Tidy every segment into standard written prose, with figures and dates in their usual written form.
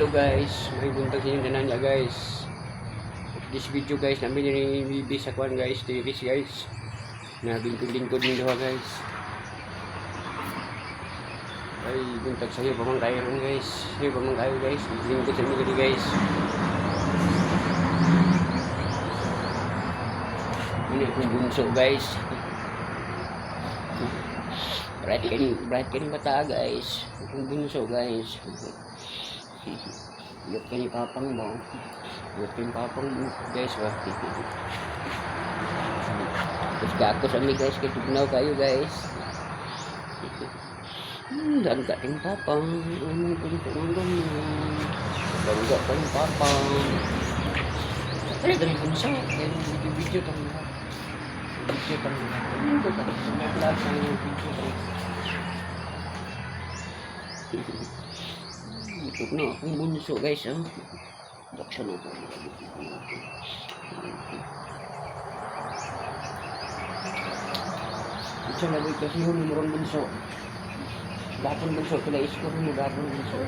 Hello guys, may buntag sa inyong tanan niya, guys. This video guys, namin ni Bibi sa kuan guys, tiris guys. Na lingkod-lingkod ni duha guys. Ay, buntag sa'yo pa man kayo ron guys. Sayo pa man kayo guys. Lingkod sa inyo guys. Ano akong bunso guys. Bright kayo bata guys. Akong bunso guys. Iyot ka ni papang mo. Iyot ka ni papang mo guys ba. Tapos ka ako sa mi guys, kay tugnaw kayo guys. Langga ting papang. Ano bunso ng ganyan. Langga kang papang. Ano ganun bunso? Kaya video-video kang lahat. Video kang lahat. Ano ka? Vlog kang video kang. Ito na akong bunso guys. Oh. Buksan na ito. Ito na ba kasi yung numero bunso. Lahat ng bunso. Pila score mo lahat ng bunso.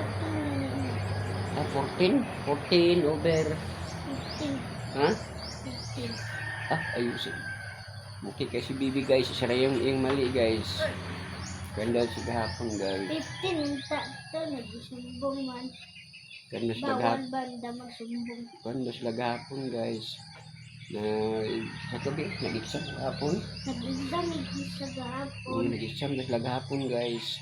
Ah, 14? 14 over. 15. Ha? 15. Ah, ayusin. Okay kasi Bibi guys. Isa na yung mali guys. Ganda si gahapon guys. 15 ta to nagsumbong man. Ganda sila Bawal gahapon. banda magsumbong. Ganda sila gahapon guys. Na sa gabi, nag-exam gahapon. Nag-exam sa gahapon. Nag-exam na sila gahapon guys.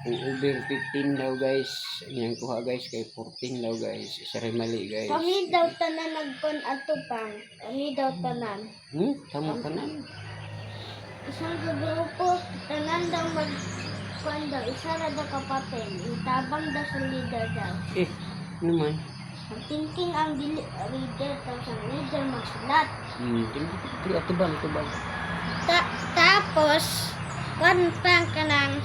Kung over 15 daw guys, ang kuha guys kay 14 daw guys. Isa rin mali guys. Kami daw tanan nagkon ato pang. Kami daw tanan. Tama ka na. Isang grupo tanan daw mag kuan daw isa ra daw ka papel. Itabang daw sa leader daw. Eh, ano man? Ang thinking ang dili leader tapos ang leader magsulat. Tubang, tubang. Tapos, kuan pang kanang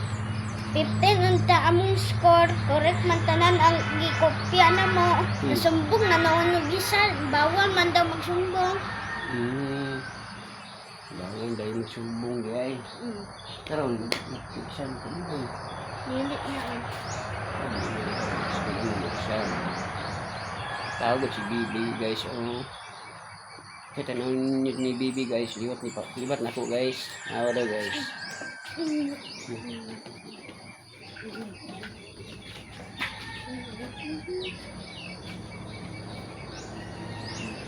15 unta among score, correct man tanan ang gikopya na mo. Nasumbong na naon og isa, bawal man daw magsumbong. Bawal dahil magsubong guys. Karon, nag-exam ko na. Dili na. Nag-exam. Tawag si Bibi guys. Oh. Kaya tanong ni Bibi guys, liwat ni pa, liwat na ko guys. Awa daw guys.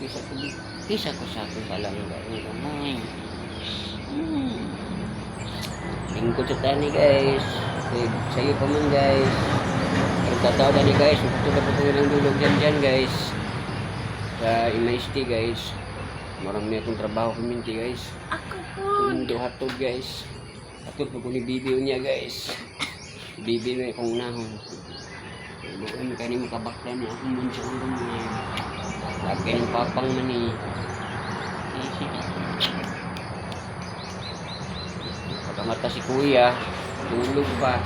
Kisa ko, kisa ko sa akong palangga. Ang gamay. Lingkod sa tani guys. Okay, sa'yo pa man guys. Ang tatawa ni guys. Magpatulog pa po ng dulog dyan dyan guys. Sa MIST guys. Marami na itong trabaho kuminti guys. Ako po. Tundo hatod guys. Hatod pa ko ni Bibi niya guys. Bibi na akong nahon. Bukan kani makabakla ni akong bunso ang gamay. Lagi ng papang man eh. Pagkamata si kuya, tulog pa.